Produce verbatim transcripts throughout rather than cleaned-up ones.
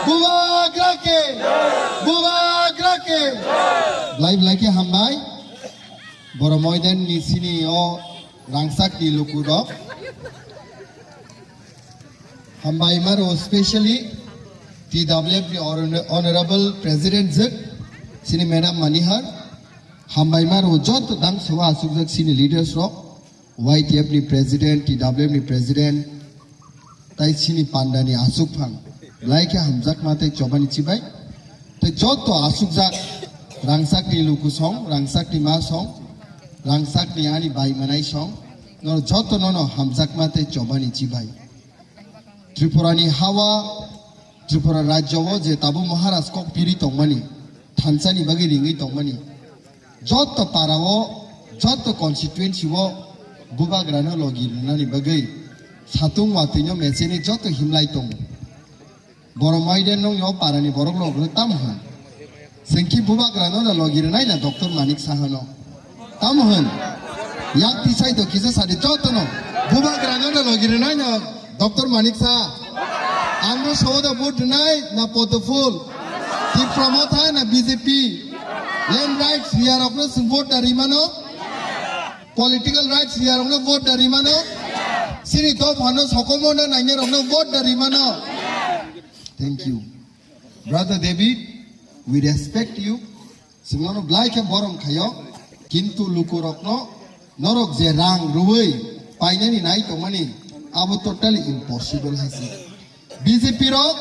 Bubagra ke! Bubagra ke! Belai belai khe hambai. Boro Moidan ni sini o rangsak ni luku rok. Hambai maro specially T W F ni honor-, honorable president jek sini madam Manihar. Hambai maro joto dang soba asuk jak sini leaders rok. Y T F ni president, T W F ni president, tai sini panda ni asuk phang. Belai khe hamjakma tei chobani chibai. Tei joto asukjak rangsak ni luku song, rangsak ni ma song, rangsak ni ani bai manai song, no joto no no hamjakma tei chobani chibai. Tripura ni hawa, Tripura rajyo o je tabuk Maharaj kok piri tongmani, thansa ni bagwi ringwi tongmani, joto para o, joto constituency o bubagra no logi rwnani bagwi satung watwi no mecheni joto himlai tongo. Boro Moidan nong yo para ni borok rok no tamo hwn. Sengki bubagra no na logi rwnai na Doctor Manik Saha no. Tamo hwn. Yak tisai to kisa sadi joto no. Bubagra no na logi rwnai na Doctor Manik Saha. Andro Saha da vote rwnai na Podoful. Tipra Motha na B J P. Land rights riya rok no sung vote da rimano. Political rights riya rok no vote da rimano. Sini dopha no sokomo na nanya rok no vote da rimano. Thank you. Brother David, we respect you. Singano belai khe borom khayo, kintu lukurokno norok je rang rwui painani nai tongmani, abo totally impossible hai se. B J P rok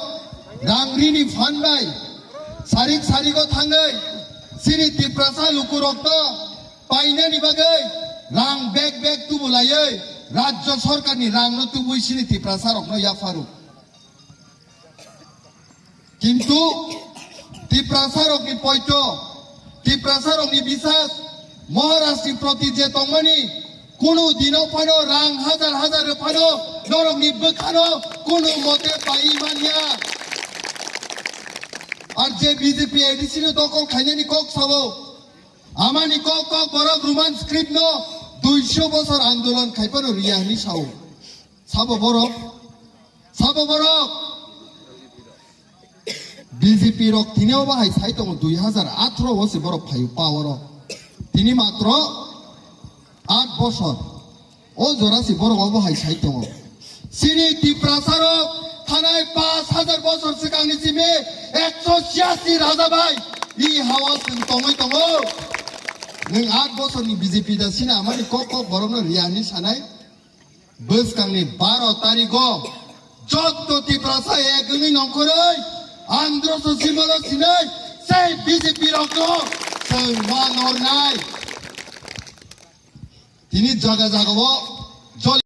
rang rini phan bai sarik sarigo thangwi sini Tiprasa lukurokno painani bagwi rang bag bag tubu laiwi rajyo sorkarni rangno tubui sini Tiprasa rokno yapharo. Kintu Tiprasa rokni poito, Tiprasa rokni bisas, Maharaj ni proti je tongmani, kunu dino phano rang hajar hajar rw phano norokni bwkhano kunu mote pai manya. Ar je B J P A D C no dokol khainani kok sao, amani kok kok borok Roman script no duiso bosor andolon khai phano riya hwnwi sao. Sabo borok, sabo borok. B J P rok tini o bahai sai tongo dui hazar atharo o se borok phaio power o. Tini matro aat bosor. O jora se borok o bahai sai tongo. Sini Tiprasa rok thanai pash hazar bosor swkang ni simi ekso chiyasi raja bai i hawa chwng tongwi tongo. Nwng aat bosor ni B J P da sini amani kok kok borok no riya hwnwi sanai. Bwskangni baro tarigo jotto Tiprasa ek wngwi nongkhorwi Andhra Sosimono sinai sei B J P rokno chwng ma nornai. Tini jaga jagao